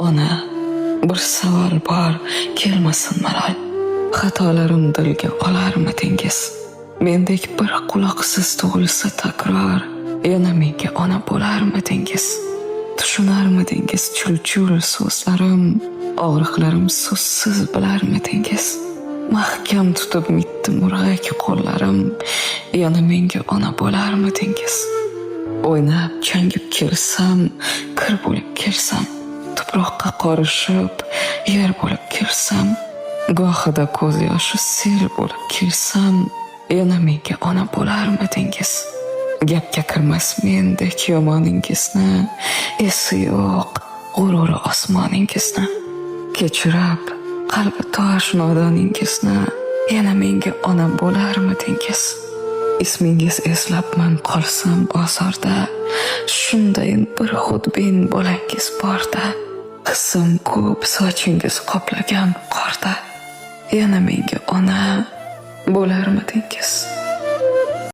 Ona, bir savol bor, kelmasin malol. Xatolarim dilga olarmidingiz? Mendek bir quloqsiz tug'ilsa takror, yana menga ona bo'larmidingiz? Tushunarmidingiz chul-chul so'zlarim, og'riqlarim so'zsiz bilarmidingiz? Mahkam tutib mitti murg'ak qo'llarim, yana menga ona bo'larmidingiz? O'ynab changib kelsam, kir bo'lib kelsam, tuproqqa qorishib, yer bo'lib kelsam, gohida ko'z yoshi sel bo'lib kelsam, yana menga ona bo'larmidingiz? Gapga kirmas mendek yomoningizni, esi yo'q g'ururi osmoningizni. Kechirib qalbi tosh nodoningizni, yana menga ona bo'larmidingiz? Ismingiz eslabman qolsam ozorda, shundayin bir xudbin bolangiz borda. Hissim ko'p sochingiz qoplagan qorda, yana menga ona bo'larmidingiz?